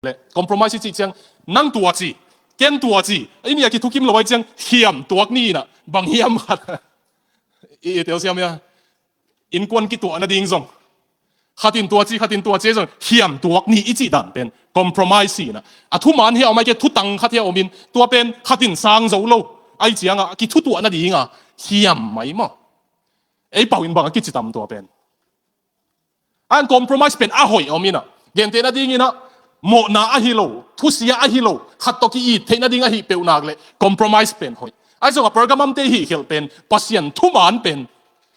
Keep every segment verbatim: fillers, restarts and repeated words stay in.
le compromise i cih ciang nang tua ci, ken tua ci, i nih a kithukim lo ai ciang hiam tuak ni inah bang hiam khat i, i telsiam ia innkuan kituah nading zong khatin tua ci, khatin tua ci zong hiam tuak ni i cih dan pen compromise hi inah. A thuman hia om ai ke thutang khat hia omin tua pen khatin sang zo lo ai cianga kithutuah nadinga hiam mai maw? Ei pau in bang a kici tam tua pen. An compromise pen a hoih om inah, gentehna dinginah mawhna ahi lo, thusia ahi lo, khat tawh ki-it theih nading ahi peuhnak le compromise pen hoih. Ai zong a Pergamum te hih khelh pen Pasian thuman pen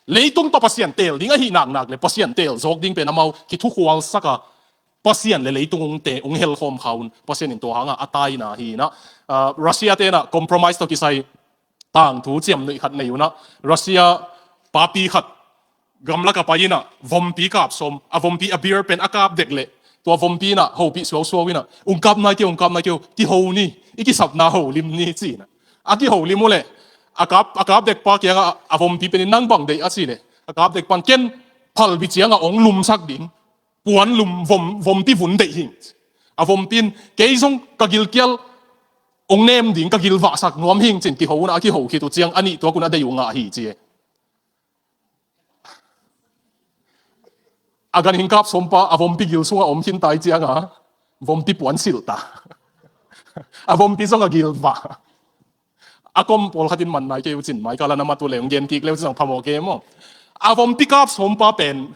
leitung tawh Pasian teel ding ahi naknak le Pasian teel zawk ding pen amau kithukhualsak a Pasian le leitung ungte ung helkhawm kha un. Pasian in tua hanga a taina hi inah, ah, Russia tenah compromise tawh kisai tangthu ciamnuih khat nei unah Russia papi khat gamlak a pai inah vompi kap sawm, a vompi a beer pen a kap dek leh tua vompi inah hopih suausuau inah ung kap nai keu, ung kap nai keu, kiho ni, i kisapna holim ni ci inah a kiholim uh leh a kap, a kap dek pa kiangah a vompi pen in nang bang deih a ci leh a kap dek pan ken phalbi ciangah ong lumsak ding puan lum vom, vompi vun deih hing. A vompi in kei zong ka gilkial ong nem ding, ka gilvahsak nuam hing cin kiho unah a kiho khit uh ciang a nih tuak un a deih uh ngah hi ci e. A ganhing kap sawmpa a vompi gil sungah om khin tai cianga vompi puan silh ta. A vompi zong a gilvah. A kom pawlkhat in man nai kei uh cin mai kala na mat uh le ong gen kik le uh cin zong phamawh kei maw? A vompi kap sawmpa pen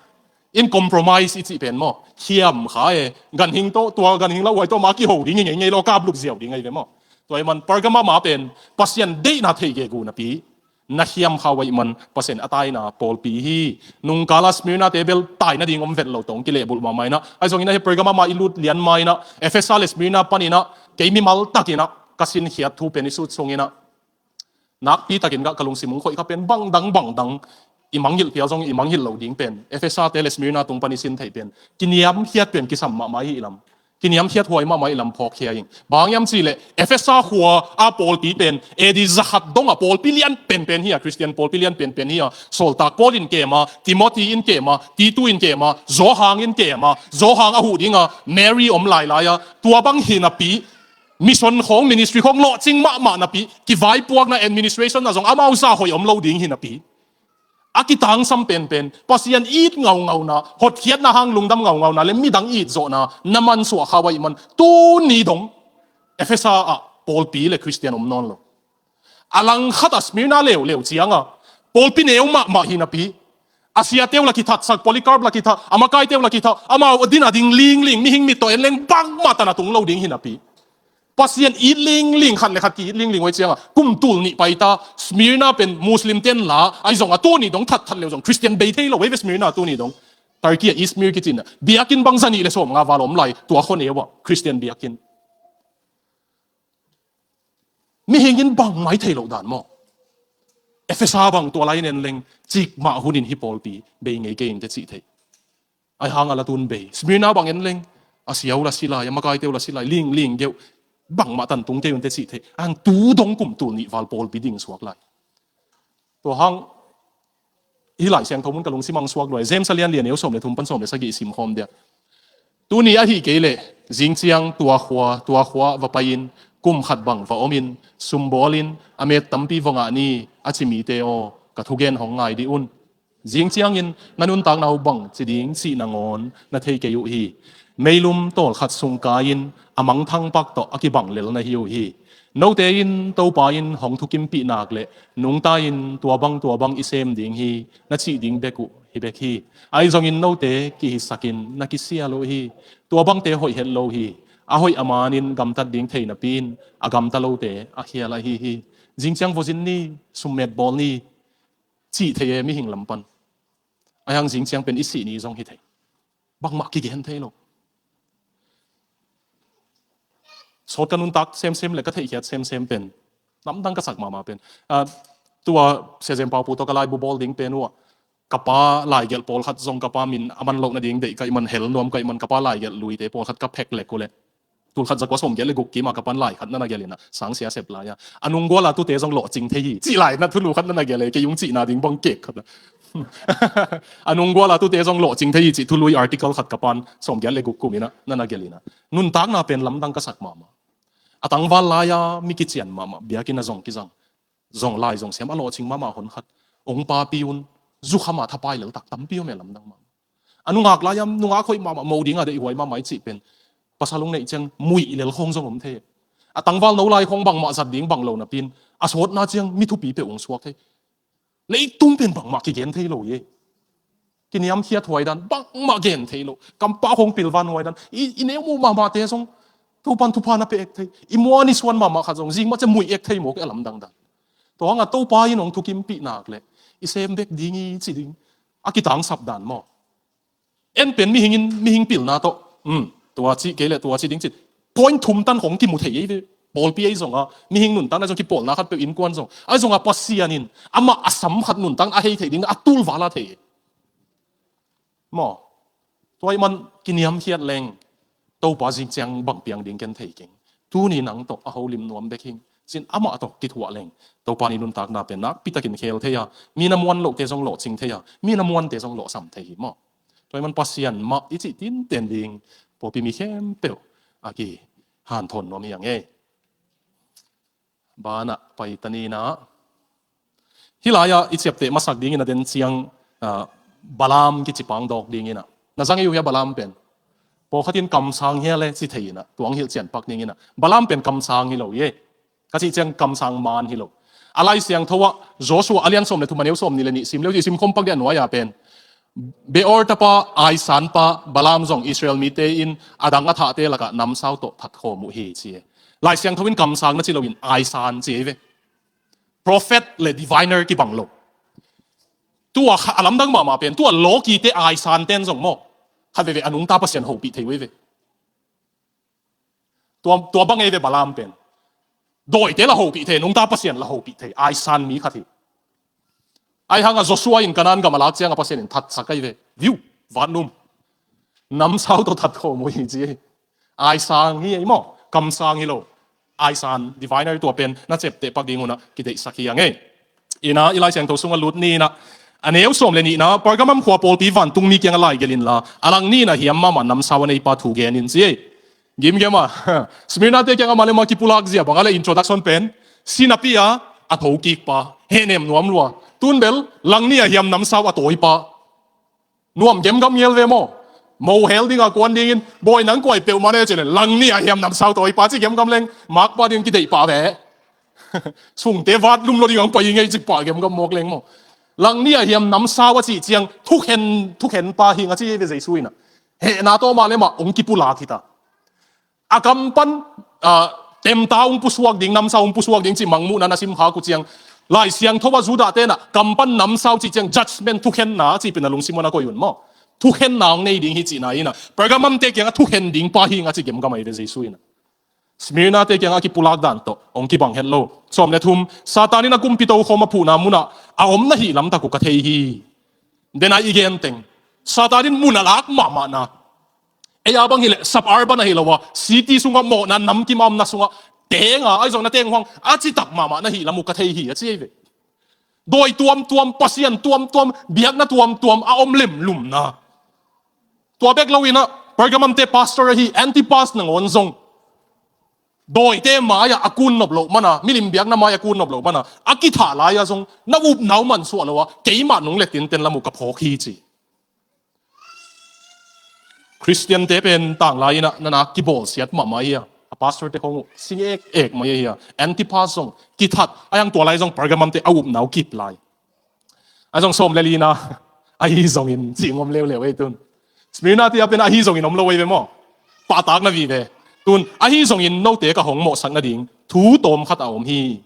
in compromise i cih pen maw? Hiam kha e, ganhing tawh, tua ganhing lauhuai tawh ma kiho ding i ngei ngei lo, kap lup ziau ding ahi ve maw? Tua i man Pergamum a pen Pasian deihna thei gegu napi na hiam kha uh ai man Pasian a taina pawlpi hi. Nungkala Smyrna te bel taina ding om vet lo tong kilehbulh mahmah inah, ai zongin ahi Pergamum a i lut lian ma inah Efesa le Smyrna pan inah kei mimal tak inah ka sinkhiat thu pen i sut sung inah nakpi takin gah ka lungsim ung khoih kha pen bangdang bangdang i mangngilh phial zong i mangngilh lo ding pen Efesa te le Smyrna tung pan i sin theih pen kiniamkhiat pen kisam mahmah hi lam. Kiniamkhiat huai mahmah i lam phawkkhia ing. Bang hiam cih leh Efesa khua a pawlpi pen A D zakhat dong a pawlpi lian penpen hi a, Khristian pawlpi lian penpen hi a, sawltak Paul in kem a, Timothy in kem a, Titu in kem a, Johan in kem a, Johan a huh dinga Mary om lailai a, tua bang hi napi mission khawng, ministry khawng lawhcing mahmah napi kivaipuakna administration ah zong amau zah hoih om lo ding hi napi a kitangsam penpen Pasian it ngaungauna, hotkhiatna hang lungdam ngaungauna le midang it zawhna na mansuah kha uh ai man tuni dong Efesa ah pawlpi le Khristian om nawn lo. A langkhat a Smyrna leuleu cianga pawlpi neu mahmah hi napi a siate uh la kithatsak, Polycarp la kithat, a makaite uh la kithat, amau din a ding lingling, mihing mit tawh en leng bangmah tan a tung lo ding hi napi Pasian it lingling, khat le khat ki-it lingling uh ai cianga kum tul nih paita. Smyrna pen Muslim ten la ai zong a tuni dong thatthat leu zong Khristian bei thei lo ei ve Smyrna tuni dong. Turkey a Izmir kicina biakinn bang zanih le sawm nga val om lai tua khon eu ah Khristian biakinn. Mihing in bang mai thei lo dan maw? Efesa bang tua lai in en leng cikmah hunin hi pawlpi bei ngei kei in te cih thei. Ai hang a la tun bei. Smyrna bang en leng a siau la silai, a makaiteu la silai, ling ling geuh bangmah tan tung kei un te cih thei. Ang tu dong kum tul nih val pawlpi ding suak lai. Tua hang hi lai siangtho mun ka lungsim ang suak luai. James a lian lian eu sawm le thum pan sawm le sagih i sim khawm dia. Tuni ahi kei leh zingciang tua khua tua khua va pai-in kum khat bang va omin sum bawlin a met tampi va ngah ni a ci mite aw, ka thugen hong ngai dih un. Zingciangin na nuntakna uh bang ci ding cih nangawn na thei kei uh hi. Meilum tawlkhat sung kai-in a mangthang pak tawh a kibang lel na hi uh hi. Note in Topa in hong thukimpih nak le nungta in tua bang tua bang i sem ding hi na cih ding bek uh hi bek hi. Ahi zongin note kihisakin na kisial uh hi. Tua bangte hoih het lo hi. A hoih a manin gamtat ding thei napi-in a gamta lote a khial ahi hi. Zingciang vozin ni, summet bawl ni, cih thei e mihing lam pan. Ahi hang zingciang pen i sih ni zong hi thei. Bangmah kigen thei lo. Sawt ka nuntak semsem le ka theihkhiat semsem pen namdang ka sak mahmah pen, ah, tua Sia Zem Pau Pu tawh ka laibu bawl ding pen uh ah ka pa laigelh pawlkhat zong ka pa min a man loh nading deih ka hih man, hel nuam ka hih man, ka pa laigelh luite pawlkhat ka phek lek uh leh tul khat za kua sawm giat le guk kim a ka pan lai khat na na gelh inah sang sia sep lai a, a nung gual a tute zong lawhcing thei hi cih lai na thulu khat na na gelh e, kei ung cihna ding bang kek khat a. A nung guala tute zong lawhcing thei hi cih thului article khat ka pan sawmgiat le guk kum inah na na gelh inah, nuntakna pen lamdang ka sak mahmah. A tangval lai-a mi kician mahmah, biakinn a zong kizang, zong lai zong siam a lawhcing mahmah hon khat ong papi un, zukham a thapai leltak tampi om e, lamdang mahmah. A nungak lai-a nungak hoih mahmah, mo dinga deihhuai mahmah i cih pen, pasal ong neih ciang muih lel khawng zong om thei. A tangval no lai khawng bangmah zat ding bang lo napi-in, a sawtna ciang mi thupi peuh ong suak thei. Leitung pen bangmah kigen thei lo hi. Kiniamkhiat huai dan bangmah gen thei lo. Kampau hong pilvan huai dan. I, i neu muh mahmahte zong Topan thupha na pek thei. I muan i suan mahmah khat zong zing mah ciang muih ek thei mawk e, a lamdang dan. Tua hangah Topa in hong thukimpih nak leh i sem bek ding hi ci ding a kitangsap dan maw? En pen mihing in, mihing pilna tawh, um, tua ci kei leh tua ci ding cin, point thum tan khong kimu thei ei ve. Pawlpi ei zong a, mihing nuntakna zong kipawlna khat peuh, innkuan zong, ahi zong a Pasian in amah a sam khat nuntakna a hei theih ding a tulval a thei ei maw? Tua ahih man kiniamkhiat leng Topa zing ciang bang piang ding ken thei keng. Tuni nang tawh a holim nuam bek hing cin, amah tawh kithuah leng Topa in i nuntakna pen nakpi takin khel thei a, mi na muan lohte zong lawhcing thei a, mi na muante zong lawhsam thei hi maw? Tua ahih man Pasian mah i cih tinten ding pawlpi mi khempeuh a kihanthawn nuam hi ang ei. Banah pai ta ni inah, hih lai-ah i ciapteh masak dingin a den ciang, ah, Balaam kici pa hong dawk ding inah. Na zang ei uh hia Balaam pen? Pawlkhat in kamsang hia le ci thei inah, tua hong hilh cian pak ding inah. Balaam pen kamsang hi lo hi ei. Ka cih ciang kamsang man hi lo. A Lai Siangtho ah Joshua a lian sawm le thum, a neu sawmnih le nih sim le uh, i sim khawm pak ding a, nuai-a pen Beor tapa, Ai sanpa Balaam zong Israel mite in a dang a thahte lakah namsau tawh thatkhawm uh hi ci e. Lai Siangtho in kamsang na ci loin Ai san ci ei ve. Prophet le diviner kibang lo. Tua kha-, a lamdang mahmah pen, tua lawkite Ai santen zong maw, khat veve a nungta Pasian hopih thei uh ei ve. Tua, tua bang ei ve Balaam pen. Dawite la hopih thei, nungta Pasian la hopih thei, Ai san mi khat hi. Ahi hangah Joshua in Kanaan gam a lak ciangah Pasian in thatsak ei ve. Viu, vatnum. Namsau tawh thatkhawm uh hi ci ei. Ai sang hi ei maw, kamsang hi lo. Ai san, diviner, tua pen na ciapteh pak ding un ah kideihsak hi ang ei. Inah i Lai Siangtho sungah lut ni inah, a neu sawm le nihna, Pergamum khua pawlpi vantungmi kiangah laigelh inla, a lang ni inah hiam mahmah namsau a neipa thu gen in ci ei. Gimgem a, Smyrna-te kiangah mah le mah kipulak zia bang a le introduction pen, si napi-a a thokikpa, hehnem nuam lua. Tun bel lang ni-ah hiam namsau a tawipa. Nuam gemgam ngel ve maw? Mo hel dingah kuan dingin, bawi nang kua hi peuhmah ne ci le, lang ni-ah hiam namsau tawipa ci gemgam leng, makpa ding kideih pah ve. Sungte vat lum lo dingah pai ngei ci pah gemgam mawk leng maw? Lang ni-ah hiam namsau a cih ciang, thukhen, thukhenpa hi ing a ci ve Jesu inah. Hehna tawh mah le mah hong kipulak hita. A kam pan, ah, temta hong pusuak ding, namsau hong pusuak ding cih mangmuhna na simkhak uh ciang, Lai Siangtho ah Judah-te inah kam pan namsau cih ciang judgment, thukhenna cih pen a lungsim un a koih un maw? Thukhenna hong nei ding hi cihna inah, Pergamum-te kiangah thukhen dingpa hi ing a ci gemgam ahi ve Jesu inah. Smyrna-te kiangah a kipulak dan tawh hong kibang het lo. Sawm le thum, Satan in a kumpi tokhawm a phuhna munah a om na hih lamtak uh ka thei hi. Denai i gen teng, Satan in mun a lak mahmahna, ei a bang hileh suburban ahi lo a, city sungah mawhna namkim a omna sungah tenga, ahi zong na teng huang a citak mahmah na hih lam uh ka thei hi a ci ei ve. Dawi tuamtuam, pasian tuamtuam, biakna tuamtuam a om lemlumna. Tua bek lo inah Pergamum-te pastor ahi Antipas nangawn zong dawite mai-ah a kun nop loh mana, milim biakna mai-ah a kun nop loh mana, a kithah lai-ah zong na upna uh mansuah lo a, keimah nung le tinten lam uh ka phawk hi ci. Khristiante pen tanglai inah na nak kibawlsiat mahmah hi a, a pastor-te khong uh sing ekek mai hi a, Antipas zong kithat a, hiang tua lai zong Pergamum-te a upna uh kip lai. A zong sawm le lina, ahi zongin cih ngom leuleu ei tun. Smyrna-te a pen ahi zongin om lo ei ve maw? Pahtak na vive. Tun, ahi zongin note ka hong mawhsak nading thu tawmkhat a om hi.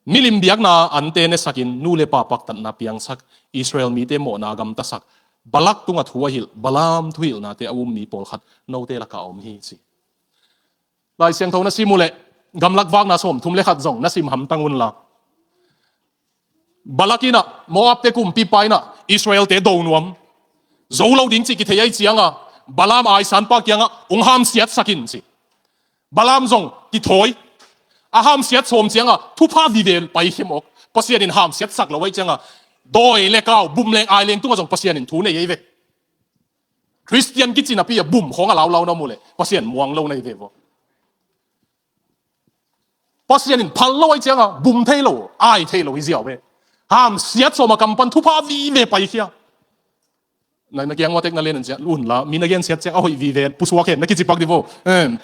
Milim biakna ante nesakin nu le pa paktatna piangsak, Israel mite mawhna gamtasak, Balak tungah thu a hilh, Balaam thuhilhnate a um mi pawlkhat note lakah a om hi ci. Lai Siangtho na sim uh leh, Gamlak Vakna sawmthum le khat zong na sim hamtang unla, Balak inah, Moab-te kumpipa inah Israel-te do nuam, zo lo ding cih kithei ahih cianga, Balaam Ai sanpa kiangah hong hamsiatsak in ci. Balaam zong kithawi. A hamsiat sawm cianga thupha vive pai khe mawk. Pasian in hamsiatsak lo ahih cianga, Dawi le kau, bum leng ai leng tungah zong Pasian in thu nei ei ve. Khristian kici napi a bum khawng a laulau na mu leh Pasian muang lo na hi ve vaw. Pasian in phal lo ai cianga bum thei lo, ai thei lo hi ziau ve. Hamsiat sawm a kam pan thupha vive paikhia. Na, na kiang matek na len an ciah un la, mi na gensiat ciang a hoih vive pusuak hen na kici pak di vaw. Em.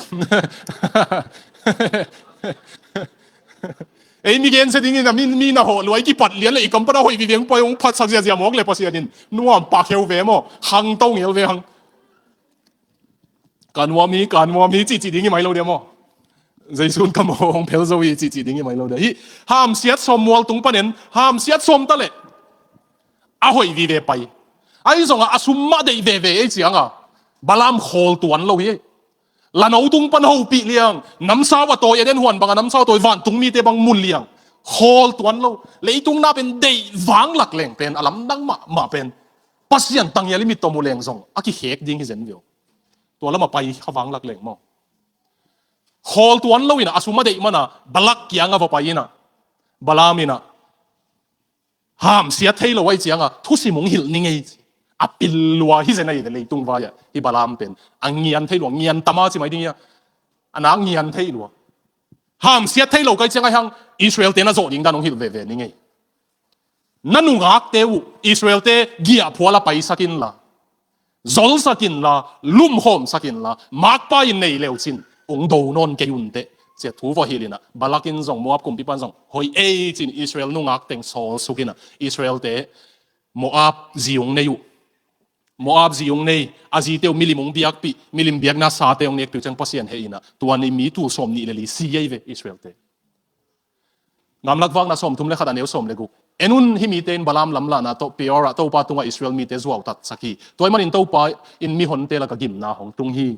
Ei mi gensia dingin a mi, mi na hawh luai kipat lian le i kam pan a hoih vive hong pai hong phatsak ziazia mawk le Pasian in nuam pak heu ve maw, hang to ngel ve hang. Ka nuam hi, ka nuam hi, cici ding hi mai lo dia maw? Zeisun ka maw hong phel zo hi, cici ding hi mai lo dia. Hi, hamsiat sawm mual tung panen, hamsiat sawm ta leh a hoih vive pai. Ahi zongah a sum mah deih veve ei cianga Balaam khawl tuan lo hi. Lano tung pan hopih liang, namsau a tawi Eden huan banga namsau a tawi vantung mite bang mu liang. Khawl tuan lo. Leitung na pen deih vanglak leng pen a lamdang mahmah pen Pasian tangial i mit tawh mu leng zong a kikhek ding hi zen vio. Tua lamah pai kha vanglak leng maw? Khawl tuan lo inah a sum a deih mana Balak kianga va pai inah Balaam inah hamsiat thei lo ai cianga thusim hong hilh ni ngei ci. A pil lua hi zen ahi ve leitung vai-ah hi Balaam pen. A ngian thei lua, ngian tama ci mai ding ia. A nak ngian thei lua. Hamsiat thei lo kai cianga hang Israel te na zawh ding dan hong hilh veve ni ngei. Na nungakte uh Israel te giahphual a paisak inla, zolsak inla, lumkhawmsak inla, makpa in nei leucin hong do nawn kei unteh. Cia thu va hilh inah Balak in zong Moab kumpipan zong hoih ei cin Israel nungak teng sawlsuk inah Israel te Moab zi hong nei uh. Moab zi hong nei, a zite uh milim hong biakpih, milim biakna sate hong nekpih uh ciang Pasian heh inah tua ni mi tul sawm nih le li si ei ve Israel te. Ngamlak vakna sawm thum le khat a neu sawm le guk. En un, hih mite in Balaam lamlahna tawh Peor ah Topa tungah Israel mite zuautatsak hi. Tua ahih manin Topa in mihonte laka gimna hong tung hi.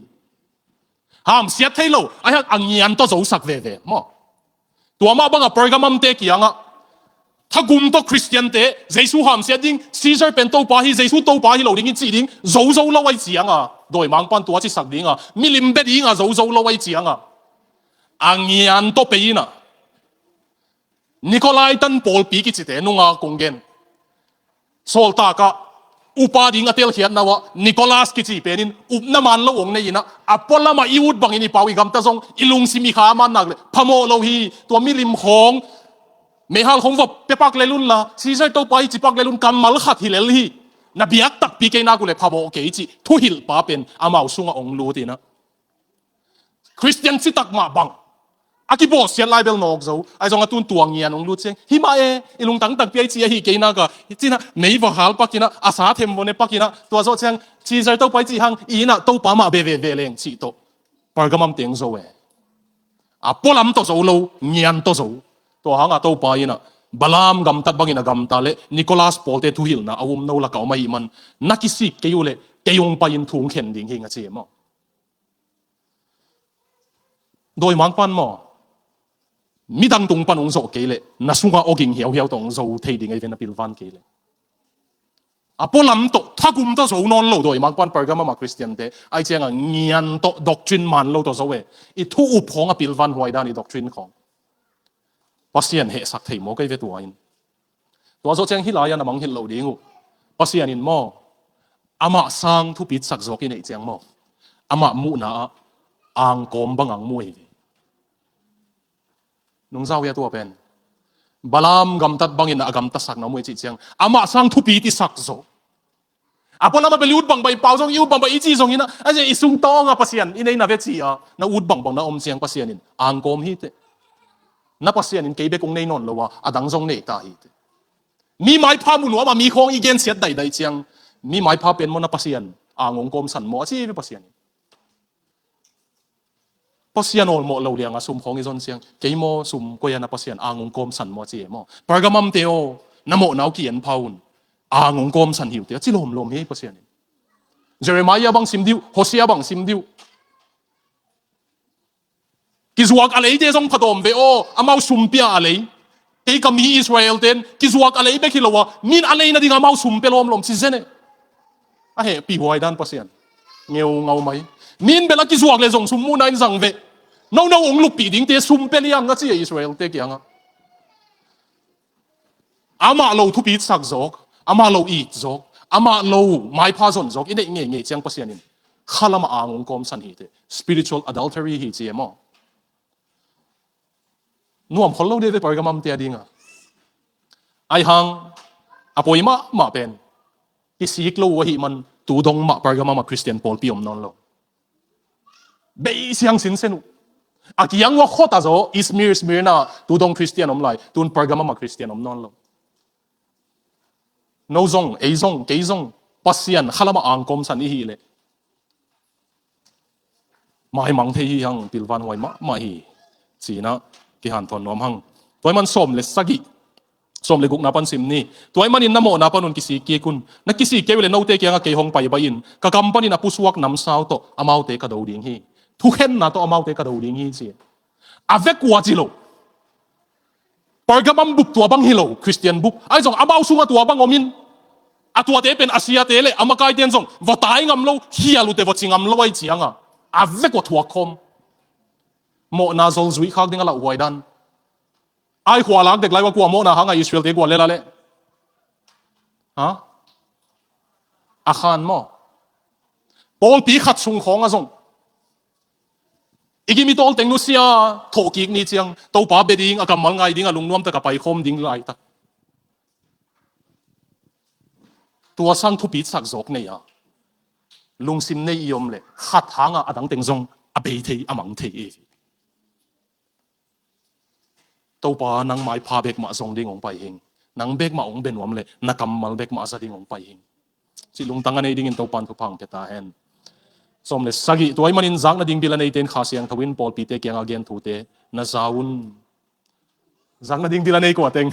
Hamsiat thei lo, a hiak a ngian tawh zosak veve maw? Tua mah banga Pergamum te kiangah thagum tawh Khristian te Jesu hamsiat ding, Caesar pen Topa hi, Jesu Topa hi lo ding in cih ding zo zo lo ai cianga, dawimangpan tua cisak dinga milim bia dinga zo zo lo ai cianga a ngian tawh pei inah Nikolai tan pawlpi kicite nunga kong gen. Sawltakah upa ding a telkhiatna uah Nicholas kici penin upna man lo hong nei inah a pualamah i ut bangin i pau i gamta zong i lungsim i kha man nak le phamawh lo hi. Tua milim khawng meihal khawng va pia pak lel unla, Caesar Topa hi ci pak lel un, kammal khat hi lel hi. Na biak takpi kei nak uh le phamawh kei cih thuhilhpa pen amau sungah hong lut inah Khristian citak mah bang a kibawhsiat lai bel nawk zo. Ahi zong a tun tua ngian hong lut ciang hi mah e, i lungtang takpi a i ci ahi kei naka i cinah mei va hal pakinah a sa them va ne pakinah tua zawh ciang Caesar Topa i cih hang i inah Topa mah be ve ve leng cih tawh Pergamum teng zo e. A pualam tawh zo lo, ngian tawh zo. Tua hanga Topa inah Balaam gamtat bangin a gamta le Nicholas pawlte thuhilhna a um no lakah om ahih man na kisik kei uh le kei hong pai-in thu hong khen ding hi nga ci e maw? Dawimangpan maw? Midang tung pan hong zawh kei leh na sungah awging hiauhiau tawh hong zo thei ding ahi ve na pilvan kei leh. A pualam tawh thagum tawh zo nawn lo dawimangpan Pergamum a Khristiante ai cianga ngian tawh doctrine man lo tawh zo e. I thu up khawng a pilvan huai dan i doctrine khawng Pasian hehsak thei maw kei ve tua in. Tua zawh ciang hih lai-ah na mangngilh loh ding uh. Pasian in maw amah sang thupitsak zawk i neih ciang maw amah muhna ah angkawm bang ang mu ahi ve. Nungzau ia tua pen Balaam gamtat bangin a gamtasak na mu i cih ciang amah sang thupit i sak zawk. A pualam a bel i ut bangbang i pau zong i ut bangbang i ci zongin a, a zia i sung tawng a Pasian i nei na ve ci a na ut bangbang na om ciang Pasian in angkawm hi teh. Na Pasian in kei bek hong nei nawn lo a a dang zong nei ta hi teh. Mi maipha mu nuam a mi khawng i gensiat daidai ciang mi maipha pen maw na Pasian ang hong kawmsan maw a ci ve Pasian in. Pasian awlmawh lo lianga sum khawng i zon ciang kei maw sum koi a na Pasian ang hong kawmsan maw a ci e maw? Pergamum te aw, na mawhna uh ki-en pha un. Ang hong kawmsan hi uh teh a ci lawmlawm hi Pasian in. Jeremiah bang sim dih uh, Hosea bang sim dih uh. Kizuak a leite zong phatawm ve aw, amau sum pia a lei. Kei ka mi Israel ten kizuak a lei bek hi lo a min a lei nading amau sum pia lawmlawm ci zen e. A hehpih huai dan Pasian ngeungau mai. Min bel a kizuak le zong sum muhna in zang ve. Nono hong luppih dingte sum pia liang a ci e Israel te kiangah. Amah lo thupitsak zawk, amah lo it zawk, amah lo maipha zon zawk i neih ngeingei ciang Pasian in khalam a ang hong kawmsan hi teh. Spiritual adultery hi ci e maw? Nuam khol lo dih ve Pergamum te a ding a. Ahi hang a poi mahmah pen kisik lo uh ahih man tu dong mah Pergamum a Christian pawlpi om nawn lo. Bei siang sinsen uh. A kiang uh a khot a zaw Izmir, Smyrna, tu dong Christian om lai, tun Pergamum a Christian om nawn lo. No zong, ei zong, kei zong Pasian khalam a ang kawmsan i hih leh maimang thei hi hang, pilvan huai mahmah hi. Ci-in ah kihanthawn nuam hang. Tua ahih man sawm le sagih, sawm le gukna pan sim ni. Tua ahih manin na mawhna pan un kisik kik un. Na kisik kei uh leh note kiangah kei hong pai baih in, ka kam panin a pusuak namsau tawh amaute ka do ding hi. Thukhenna tawh amaute ka do ding hi ci. A vek uh a ci lo. Pergamum bup tua bang hi lo, Christian bup. Ahi zong amau sungah tua bang om in, a tuate pen a siate le a makaite in zong va tai ngam lo, khial uh teh va ci ngam lo ahih ciangin a vek uh a thuak khawm. Mawhna zol zuih khak ding a lauhuai dan. Ahi, khua lak dek lai uh a kua mawhna hang a, Israel-te kua lel a leh? Ha? A khan maw? Pawlpi khat sung khawng ah zong i gim i tawl teng nusia thawhkik ni ciang, Topa bia ding, a kammal ngai ding, a lungnuam tak a paikhawm ding laitak. Tua sang thupitsak zawk nei a, lungsim nei i om leh khat hang a adang teng zong a bei thei, a mang thei i. Topa, nang maipha bek mah zong ding hong pai hing. Nang bek mah hong bia nuam leh na kammal bek mah za ding hong pai hing. Cih lungtang a nei dingin Topa'n thupha hong pia ta hen. Sawm le sagih, tua ahih manin zak nading bil a neite in Kha Siangtho in pawlpite kiangah gen thute na za un. Zak nading bil a nei kua teng?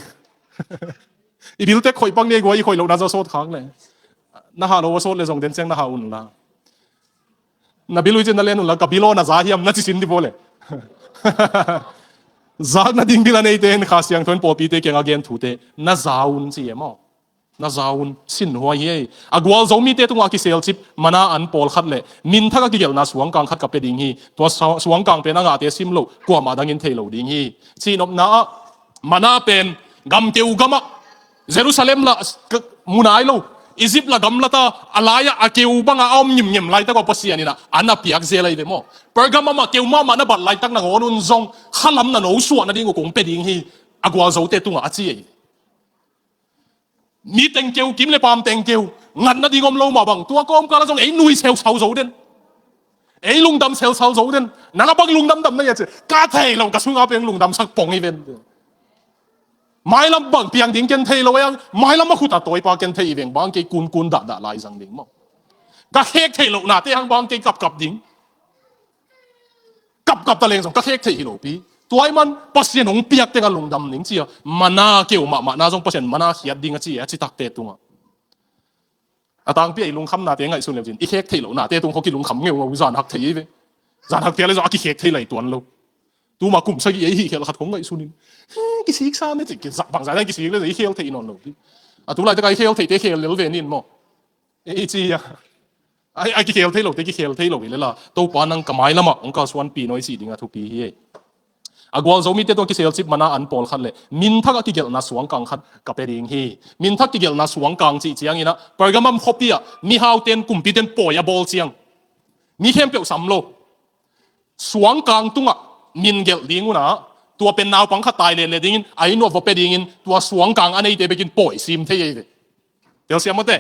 I bil tek khoih pak ni, kua i khoih lohna za sawt khak leh. Na hah lo a sawt leh zong den ciang na hah un la. Na bil uh i cih na len un la, ka bil aw na za hiam na ci sin dih bawl e. Zak nading bil a neite in Kha Siangtho in pawlpite kiangah gen thute na za un ci e maw? Na za un, sinhuai hi ei. A gualzo mite tungah a kiselcip mana an pawlkhat le minthak a kigelhna suangkang khat ka pia ding hi. Tua sa-, suangkang pen a ngahte sim loh kuamah dangin thei lo ding hi. Cihnopna ah mana pen gamkeu gamah, Jerusalem lah k-, mu nai lo, Egypt lah gamlat a, a lai-ah a keu bangah a om ngimngim laitak uh Pasian in ah a na piak zel ahi ve maw? Pergamum ah keu mahmah na bat laitak nangawn un zong khalam na no suah nading uh kong pia ding hi, a gualzote tungah a ci ahi. Mi teng keu, kim le paam teng keu, ngat nading om lo mah bang, tua kawmkal ah zong ei nui seusau zo den. Ei lungdam seusau zo den. Nang a bang lungdamdam na hia ci, ka thei lo, ka sungah pen lungdamsak pong hi ven. Mailam bang piang ding ken thei lo ei hang, mailam a khut a tawipa ken thei hi veng, bang kei kunkun dahdah lai zang ding maw? Ka khek theih lohnate hang bang kei kapkap ding. Kapkap ta leng zong ka khek theih hi lo pi. Tua ahih man Pasian hong piak teng a lungdam ning ci a, mana keu mahmah na zong Pasian mana khiat ding a ci a, a citakte tungah. A tangpi a i lungkhamnate ngaihsun leu cin, i khek theih lohnate tung khawng kilungkham ngeungeu, zan hak thei hi ve. Zan hak phial leh zong a kikhek thei lai tuan lo. Tuma kum sagih ei hih khel khat khawng ngaihsun in, "He, kisiksa ne," ci, kisa-, bangzah dan kisik leh zong i khel theih nawn lo pi. A tu laitak a i khel theihte khel lel ve nin maw? Ei ci a. Ai, ai kikhel thei lote kikhel thei lo hi leh la, Topa nang ka mailam ah hong kalsuanpih nawi cih ding a thupi hi ei. A gualzo mite tungah kiselcip mana an pawlkhat le minthak a kigelhna suangkang khat ka pia ding hi. Minthak kigelhna suangkang cih ciangin ah Pergamum khuapi ah mihaute in, kumpite in pawi a bawl ciang, mi khempeuh sam lo, suangkang tungah min gelh ding un ah, tua pen naupang khat tai lele dingin a inn uah va pia dingin tua suangkang a neite bekin pawi sim thei ahi ve. Telsiam mawte.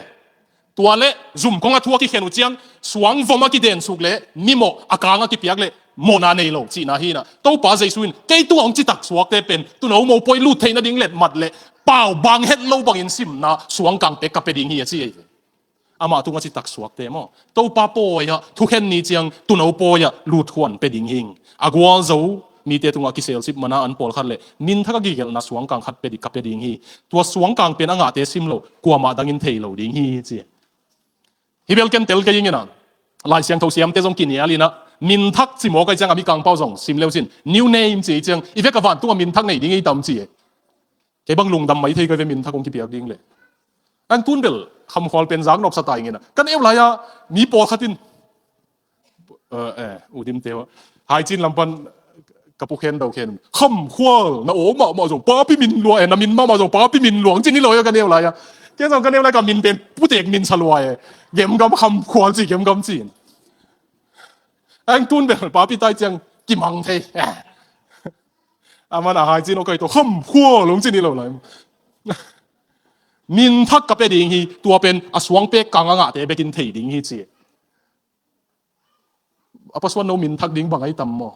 Tua leh zumkong a thu a kikhen uh ciang, suang vom a kidensuk leh mimawh a kang a kipiak leh mawhna nei lo cihna hi in ah, Topa Jesu in kei tungah hong citak suakte pen tuuno mopawi lut theih nading letmat leh pau bang het lo bangin simna suangkang pek ka pia ding hi a ci ahi ve. Amah tungah citak suakte maw, Topa pawi ah thukhen ni ciang tuuno pawi ah lutkhuan pia ding hing. A gualzo mite tungah kiselcip mana an pawlkhat le minthak a kigelhna suangkang khat pia di-, ka pia ding hi. Tua suangkang pen a ngahte sim lo, kuamah dangin thei lo ding hi ci. Hi bel ken tel kei ing in ah, Lai Siangtho siamte zong kinial in ah, minthak ci mawk ahi ciang a mikang pau zong sim leu cin, new name ci ciang, i vek a vantungah minthak nei ding hi tam ci e. Kei bang lungdam mai thei ka ve minthak hong kipiak ding leh. An tun bel khamkhual pen zak nopsa ta ing in ah. Kan eu lai-ah mi pawlkhat in, eh, eh, u Dimte uh, Haicin lam pan Ka pu khen do khen. Khamkhual, na aw mahmah zong, papi min lua e, na min mahmah zong, papi min lua, ci ni lo e ka neu lai a. Ken zong ka neu lai ka min pen, putek min sa lua e. Gemgam Khamkhual ci, gemgam ci. Ang tun bel, papi tai ciang, kimang thei. Aman a hai cin, okay to, Khamkhual, ong ci ni lo lai. Min thak ka pia ding hi, tua pen, a suang pek kang a ngahte bekin thei ding hi ci. A pasuan no min thak ding bang ai tam maw?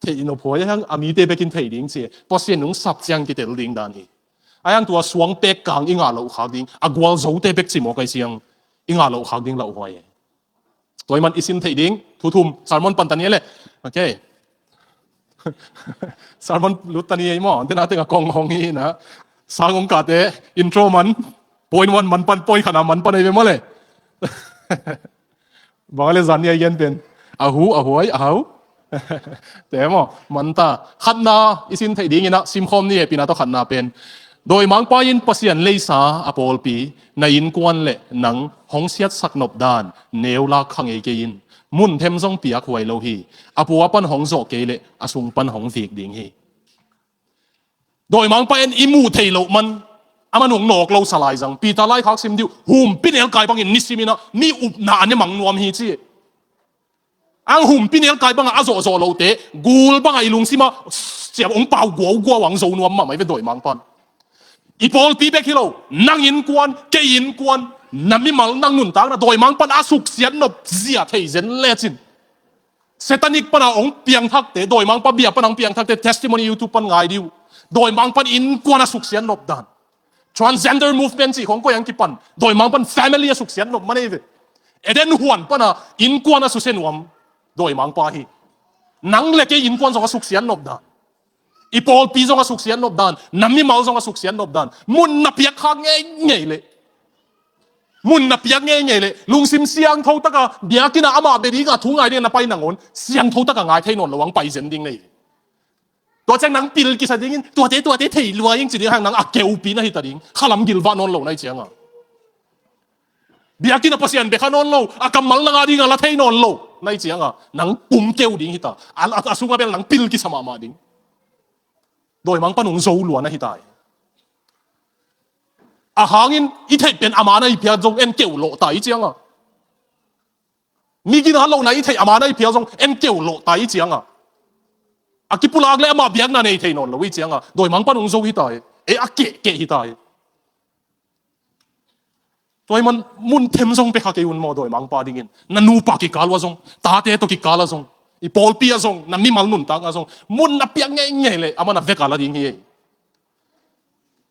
Thei nop huai hang a mite bekin thei ding ci. Pasian nung sap ciang kitel ding dan hi. Ai hang tua suang pek kang i ngah loh khak ding. A gual zote bek ci maw kai ciang i ngah loh khak ding lauhuai. Tua i man i sin thei ding. Thu thum. Sermon pan ta ni le. Okay. Sermon lut ta ni ei maw. Tena tenga kong hong hi na. Sang ong kate. Intro man. Point one man pan point khana man pan ei ve maw le. Bang a le zan ni a i gen pen. A hu, a huai, a hau. Te maw, man ta. Khatna, i sin theih dingin ah, simkhawm ni e pina tawh khatna pen. Dawimangpa in Pasian leisa a pawlpi, na innkuan le nang hong siatsak nop dan, neu lak kha ngei kei in. Mun them zong piak huai lo hi. A pua pan hong zawh kei le, a sung pan hong vik ding hi. Dawimangpa in i muh theih loh man, a man hong nawk lo sa lai zang. Peter laikhak sim dih uh, humpi nelkai bangin nisim in ah, mi upna a ne mang nuam hi ci. Ang humpi nelkai bangah a zawhzawh lote, gul bangah i lungsimah, ciam hong pau guauguau ang zo nuam mahmah i ve dawimangpa in. I pawlpi bek hi lo, nang innkuan, kei innkuan, na mimal nang nuntakna dawimangpa in a suksiat nop zia thei zen lecin. Satanic pana hong piangthakte, dawimangpa bia pana hong piangthakte, testimony YouTube pan ngai dih uh. Dawimangpa in innkuan a suksiat nop dan. Transgender movement cih khong koi ang kipan. Dawimangpa in family a suksiat nop man ei ve. Eden huan pana innkuan a susia nuam. Dawimangpa hi. Nang le kei innkuan zong a suksiat nop dan. I pawlpi zong a suksiat nop dan. Na mimal zong a suksiat nop dan. Mun na piak kha ngeingei le. Mun na piak ngeingei le, lungsim siangtho taka, biakinn ah amah bia dingah thu ngai dingah na pai nangawn, siangtho taka ngai thei nawn lo ang pai zen ding nei. Tua ciang nang pil kisa dingin, tuate, tuate thei lua ing ci ding hang nang a keupi na hita ding, khalam gilvah nawn lo na hi cianga. Biakinn ah Pasian bia kha nawn lo, a kammal nang a dingah la thei nawn lo, na hi cianga, nang pum keu ding hita, a, a, a sungah bel nang pil kisa mahmah ding. Dawimangpa in hong zo lua na hita hi. A hangin i theih pen a man a i piak zong en keuh lawh ta i cianga. Mi gina lohna i theih a man a i piak zong en keuh lawh ta i cianga. A kipulak le amah biakna nei thei nawn lo i cianga. Dawimangpa in hong zo hita hi. E a kehkeh hita hi. Tua i man mun them zong pia kha kei un maw dawimangpa dingin. Na nupa kikal uh ah zong, tate tawh kikal ah zong, i pawlpi ah zong, na mimal nuntak ah zong, mun na piak ngeingei le, a man a vek a la ding hi ei.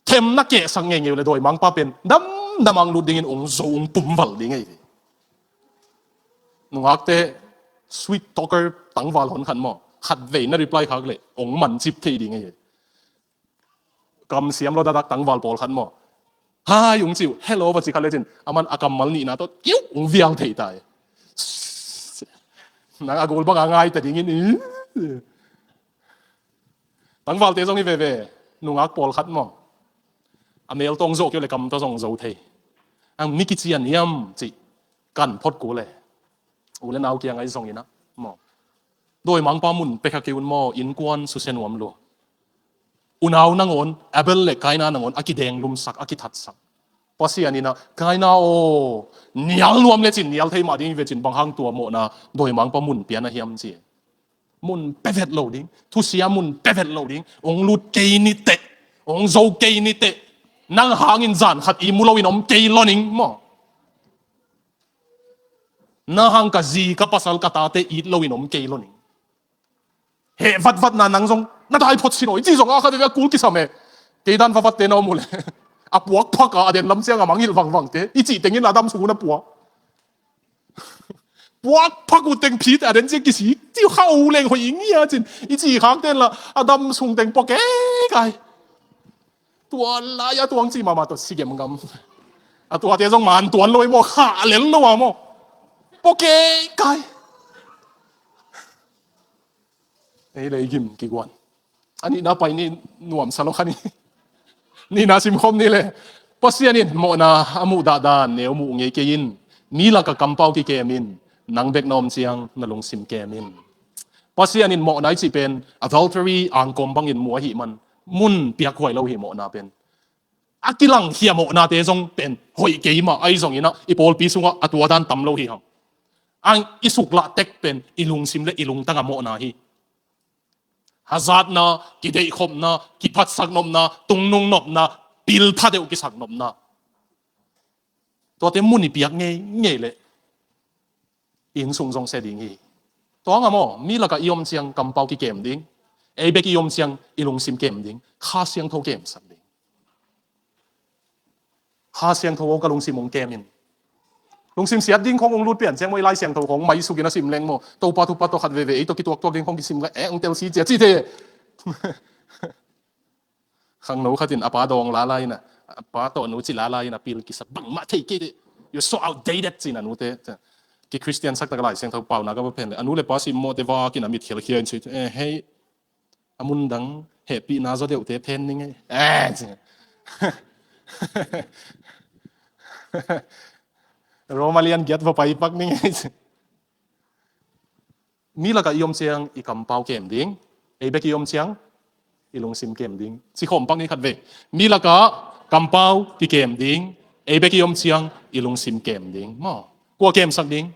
Them na kehsak ngeingei uh le dawimangpa pen, damdam ang lut dingin ung zo ung pumval ding ei. Nungakte, sweet talker tangval hon khat maw, khat vei na reply khak le, ung mancip thei ding ei. Kamsiam lo dadak tangval pawlkhat maw. Hai ung ciu, hello va ci khat lecin, a man a kammal nihna tawh, kiu ung vial thei tai. Nang a gul bang a ngai ta dingin, i. Tangvalte zong i veve, nungak pawlkhat maw. A mel tawh ung zo kiu le kam tawh zong zo thei. Ang mi kician hiam ci, kan phot ku le. U le nau kiang ai zong ina, maw. Dawimangpa mun pia kha kei un maw, innkuan susia nuam lua. Unau nangawn, Abel le Kaina nangawn, a kidenglumsak, a kithatsak. Pasian ina, Kaina aw, nial nuam lecin, nial thei mah ding vecin, bang hang tua mawhna, dawimangpa mun pia na hiam ci. Mun pia vet lo ding, thusia mun pia vet lo ding, ung lut kei ni teh, ung zo kei ni teh, nang hangin zan khat i mu loin om kei lo ning, maw. Na hang ka zi, ka pasal, ka tate it loin om kei lo ning. Heh vatvatna nang zong, na dai phot sin aw, i ci zong a khat veve a kul kisam e. Kei dan vavatte na om uh le. A puak phak a, a den lam ciang a mangilh vangvangte. I cih tengin a dam sung un a puak. Puak phak uh teng phit a den ciang kisik. Ci kha uh leng hoih i ngia cin. I ci khak ten la, a dam sung teng puak e kai. Tua lai-a tuang ci mahmah tawh si gemgam. A tuate zong man tuan lo i maw, kha a lel lo a maw. Pawh kei kai. Ei le i gim kiguan. A nihna pai ni nuamsa lo kha ni. Nihna simkhawm ni le. Pasian in mawhna a muh dahdan neu muh ngei kei in. Mi laka kampau kikem in. Nang bek na om ciang na lungsim kem in. Pasian in mawhna i cih pen adultery, angkawm bangin mu ahih man, mun piakhuai lo hi mawhna pen. A kilangkhia mawhnate zong pen hoih kei mah, ahi zongin ah i pawlpi sungah a tua dan tam lo hi hang. Ang i suklahtek pen i lungsim le i lungtang a mawhna hi. Hazatna, kideihkhopna, kiphatsak nopna, tungnung nopna, pil pha deuh kisak nopna. Tuate mun i piak ngeingei leh i innsung zong sia ding hi. Tua hang a maw, mi lakah i om ciang kampau kikem ding. Ei bek i om ciang i lungsim kem ding. Kha Siangtho kemsak ding. Kha Siangtho aw, ka lungsim hong kem in. Lungsim siat ding khong hong lut pian ciang maw, i Lai Siangtho khong maisuk in a sim leng maw, Topa thupha tawh khat veve ei tawh kituaktuak ding khong kisim ka eh hong telsi cia ci thei. Khangno khat in a pa dawng lala in a, a pa tawh a nu ci lala in a pil kisak, bangmah thei kei dih. You're so outdated, ci-in a nute. Ki Christian sak tak a Lai Siangtho pauna ka va phen leh, a nu le pa simmawhte vak in a mit khialkhia in ci, eh, hei, a mun dang hehpihna zaw deuhte phen ning ei. Eh, ci. Roma lian giat va pai pak ning ei, ci. Mi lakah i om ciang i kampau kem ding. Ei bek i om ciang i lungsim kem ding. Ci khawm pak ni khat vei. Mi lakah kampau kikem ding. Ei bek i om ciang i lungsim kem ding. Maw. Kua kemsak ding?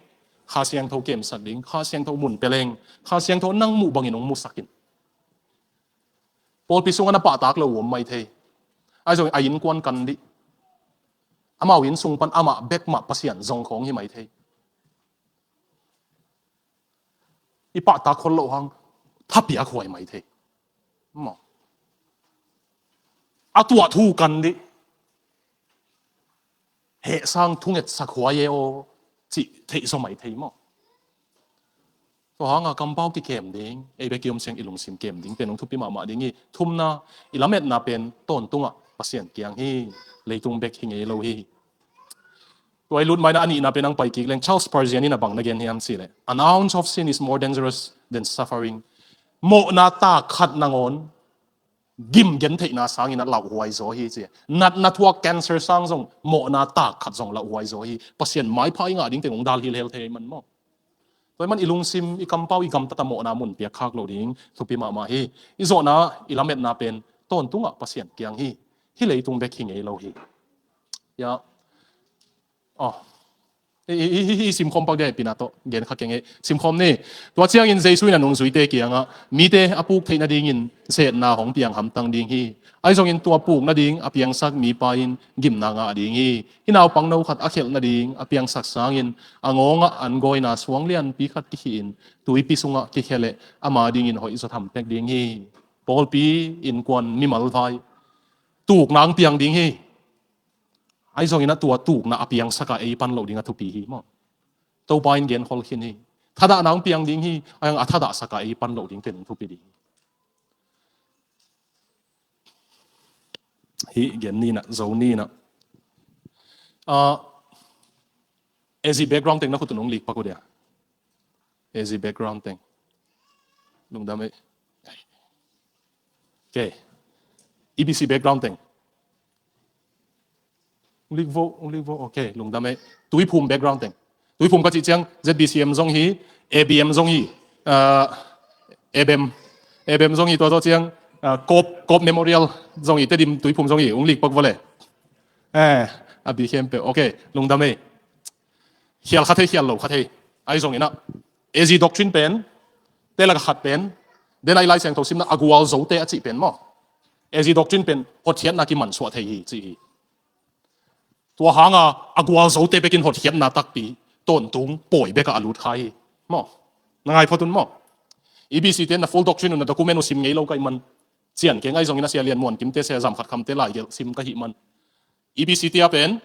Kha Siangtho kemsak ding. Kha Siangtho mun pia leng, Kha Siangtho nang muh bangin hong musak in. Pawlpi sungah na pahtak lo om mai thei. Ahi zongin a innkuan kan dih. Amau inn sung pan amah bek mah Pasian zong khawng hi mai thei. I pahtak khol loh hang thapiak huai mai thei. Maw. A tuah thu kan dih. Heh sang thungetsak huai e aw, cih theih zaw mai thei maw. Tua hanga kampau kikem ding, ei bek i om ciang i lungsim kem ding pen hong thupi mahmah ding hi. Thumna, i lametna pen tawntungah Pasian kiang hi, leitung bek hi ngei lo hi. Tua i lut maina a nihna pen ang pai kik leng, Charles Spurgeon in a bang na gen hiam cih leh, "An ounce of sin is more dangerous than suffering." Mawhna tak khat nangawn gim gentheihna sangin a lauhuai zaw hi ci. Natna thuak cancer sang zong mawhna tak khat zong lauhuai zaw hi. Pasian maipha i ngah ding teng hong dal hilhel thei man maw. Tua i man i lungsim, i kampau, i gamtat a mawhna mun piak khak lo ding thupi mahmah hi. I zawhna, i lametna pen tawntungah Pasian kiang hi. Hih leitung bek hi ngei lo hi. Ya. Oh. I, i, i, i simkhawm pak dia i pina tawh gen kha keng e. Simkhawm ni. Tua ciangin Jesu in a nungzuite kiangah, mite a puk theih nadingin zetna hong piang hamtang ding hi. Ahi zongin tua puk nading a piangsak mipa in gimna ngah ding hi. Hih naupangno khat a khelh nading a piangsak sangin a ngawngah an gawina suang lianpi khat kikhih in tuipi sungah kikhia leh ama dingin hoih zaw tham pek ding hi. Pawlpi, innkuan, mimal vai, tukna hong piang ding hi. Ahi zongin a tua tukna a piangsak a ei pan loh ding a thupi hi maw. Topa in gen khol khin hi. Thadah nang piang ding hi, a thadah sak a ei pan loh ding pen thupi ding hi. Hih gen ni na, zo ni na. Ah, A Z background teng na khut un hong lik pak uh dia. A Z background teng. Lungdam ei. Okay. E B C background teng. Hong lik vo, hong lik vo. Okay, lungdam ei. Tuiphum background teng. Tuiphum ka cih ciang Z B C M zong hi, A B M zong hi, ah, A B M, A B M zong hi, tua zawh ciang, ah, Cope, Cope Memorial zong hi, Tedim Tuiphum zong hi, hong lik pak vo le. Eh, a bi khempeuh. Okay, lungdam ei. Khial kha thei, khial lo kha thei. Ahi zongin ah, A Z doctrine pen, te lak a khat pen, den a i Lai Siangtho simna a gualzote a cih pen maw. A Z doctrine pen hotkhiatna kimansuah thei hi, cih hi. Tua hanga a gualzote bekin hotkhiatna takpi, tawntung pawi bek a a lut kha hi. Maw. Na ngai phot un maw. E B C te na full doctrine un na document uh sim ngei lo ka hih man. Cian keng, ahi zongin a Sia Lian Muan Kimte, Sia Zam Khat Khamte laigelh sim ka hih man. E B C te a pen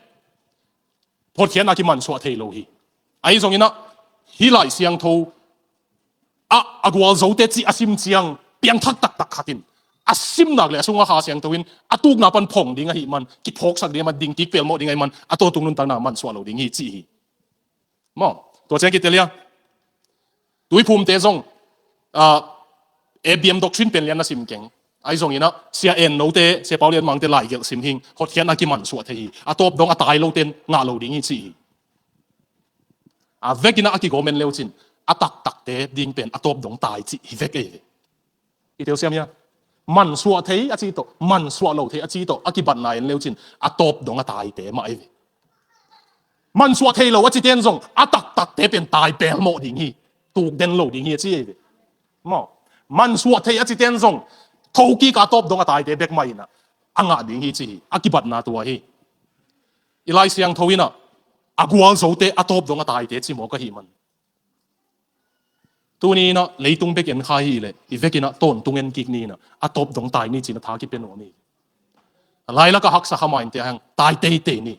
hotkhiatna kimansuah thei lo hi. Ahi zongin ah, hih Lai Siangtho ah, a gualzote cih a sim ciang, piangthak taktak khat in a sim nak le a sungah Kha Siangtho in a tukna pan phong ding ahih man, kiphawksak ding ahih man, ding kik pelmawh ding ahih man, a tawntung nuntakna mansuah lo ding hi, cih hi. Maw, tua ciang kitelia. Tuiphumte zong, ah, A B M doctrine pen lian na sim keng. Ahi zongin ah, Sia En Note, Sia Pau Lian Mangte laigelh sim hing, hotkhiatna kimansuah thei hi. A tawp dong a tai lote in ngah lo ding hi, cih hi. A vekin ah a kigawm en leucin, a taktakte ding pen a tawp dong tai cih hi vek ei ve. I teu siam hia? Mansuah thei a ci tawh, mansuah lo thei a ci tawh a kibatna en leucin a tawp dong a taite mah ei ve. Mansuah thei lo a citen zong a taktakte pen tai pelmawh ding hi. Tukden lo ding hi a ci ei ve. Maw, mansuah thei a citen zong thokik a tawp dong a taite bek mah inah a ngah ding hi ci hi. A kibatna tua hi. I Lai Siangtho inah a gualzote a tawp dong a taite ci mawk ahih man. Tuni inah leitung bek en kha hi leh i vekinah tawntung en kik ni inah a tawp dong tai ni ci-in a tha kipia nuam hi. A lailakah haksa kha mah in tia hang tai teitei ni.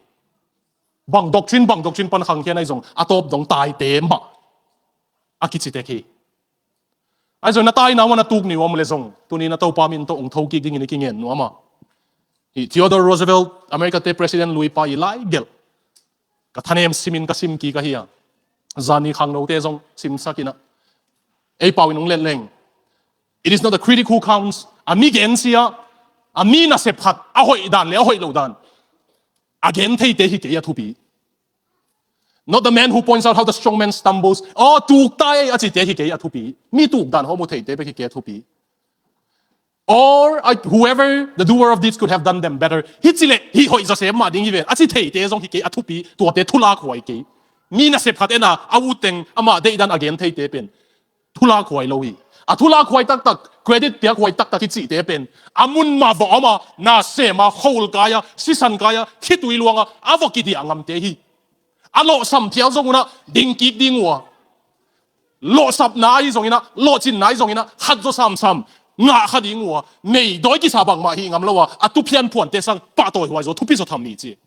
Bang doctrine, bang doctrine pan khangkhia na hi zong a tawp dong taite mah a kici tek hi. Ahi zong na taina uh a na tuk ni uh a om leh zong tuni inah Topa min tawh hong thokik dingin i kingen nuam a. Hi Theodore Roosevelt, America te President luipa i lai gelh ka thanem simin ka sim kik ahi a. Zani khangnote zong simsak inah ei pau in hong let leng, it is not the critic who counts. A mi gensia, a mi nasep khat a hoih dan le a hoih lo dan a gen theite hi kei a thupi. Not the man who points out how the strong man stumbles. Aw, tuk tai a cite hi kei a thupi. Mi tuk dan hawm uh theite bek hi kei a thupi. Or uh, whoever the doer of deeds could have done them better. Hi ci leh hih hoih zawsem mah ding hi ven a ci theite zong hi kei a thupi. Tuate thulakhuai kei. Mi nasep khat en a, a utteng amah deihdan a gen theite pen thulakhuai lo hi. A thulakhuai taktak, credit piakhuai taktak hi cihte pen a mun mah vawh a om a, nasem a, khol kai a, sisan kai a, khitui luang a, a vawh kidiah ngamte hi. A lawhsam phial zong unah ding kik ding uh a, lawhsapna ahi zong inah, lawhcinna ahi zong inah khat zaw samsam ngah kha ding uh a, nei dawi kisa bangmah hih ngam lo a, a tu phianphuante sang pahtawi huai zaw thupi zaw tham hi ci.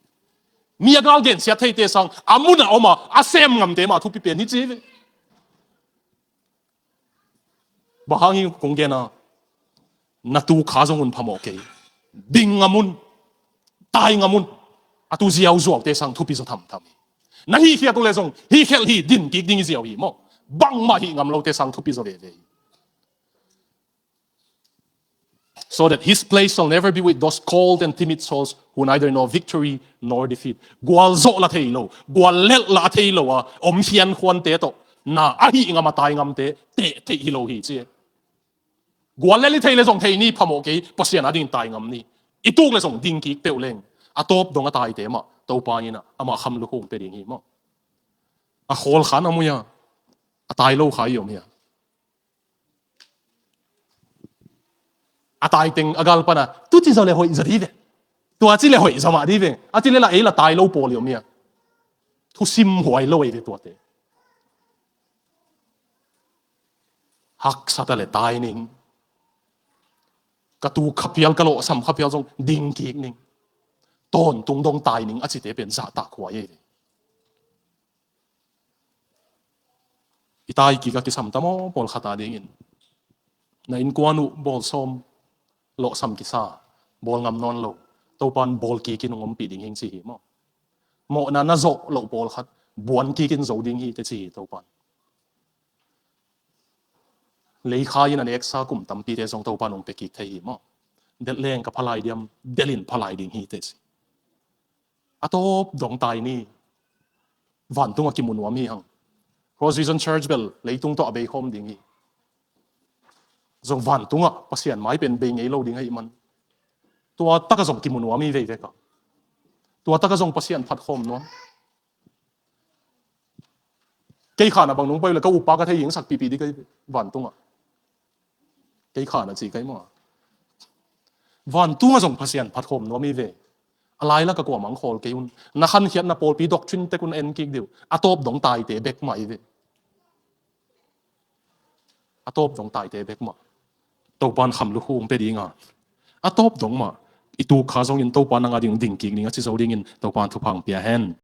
Mi a gal gensiat theite sang a mun a om a, a sem ngamte mah thupi pen hi ci hi ve. Bang hang hi kong gen a, na tuk kha zong un phamawh kei. Ding ngam un, tai ngam un. A tu ziauziaute sang thupi zaw thamtham hi. Na hihkhiat uh leh zong hihkhelh hi, din kik ding hi ziau hi maw. Bangmah hih ngam lote sang thupi zaw veve hi. So that his place shall never be with those cold and timid souls who neither know victory nor defeat. Gualzawh la thei lo, guallelh la thei lo a om hiankhuante tawh na a hih ngam a tai ngamte teh theih hi lo hi ci. Guallelh i thei leh zong thei ni, phamawh kei, Pasian a dingin tai ngam ni. I tuk leh zong ding kik peuh leng a tawp dong a taite mah Topa inah amah kham lukhu hong pia ding hi maw. A khawl khan a mui a, a tai lo kha i om hi a. A tai teng a gal pana tu ci zaw leh hoih zaw di ve. Tua ci leh hoih zaw mah di ve. A ci leh la ei la tai lo pawl i om hi a. Thusim huai lo ei ve tuate. Haksa ta leh tai ning. Ka tuk kha phial, ka lawhsam kha phial zong ding kik ning. Tawntung dong tai ning a cite pen zahtakhuai ei ve. I tai kik a kisam ta maw, pawlkhat a dingin. Na innkuan uh bawl sawm, lawhsam kisa, bawl ngam nawn lo. Topan bawl kikin hong ompih ding hing ci hi maw. Mawhna na zawh loh pawlkhat buan kikin zo ding hi teh ci hi Topan. Leikha in a neksa kum tampite zong Topan hong pia kik thei hi maw. Delh leng ka phalai diam, delhin phalai ding hi teh ci. A tawp dong tai ni. Vantungah kimu nuam hi hang. Cross Vision Church bel leitung tawh a bei khawm ding hi. Zong vantungah Pasian mai pen bei ngei lo ding ahih man, tua takah zong kimu nuam hi veivek a. Tua takah zong Pasian phat khawm nuam. Kei khan a bang nung pai uh leh ka upa ka thei hing sak pipi ding kei vantungah. Kei khan a ci kei maw. Vantungah zong Pasian phat khawm nuam hi ve. A lailakah kuamah hong khawl kei un. Na khankhiatna pawlpi doctrine tek un en kik dih uh. A tawp dong taite bek mah hi ve. A tawp dong taite bek mah Topan kham lukhu hong pia ding a. A tawp dong mah i tuk kha zongin Topa nang a ding ding kik ding a ci zo dingin Topan thupha hong pia hen.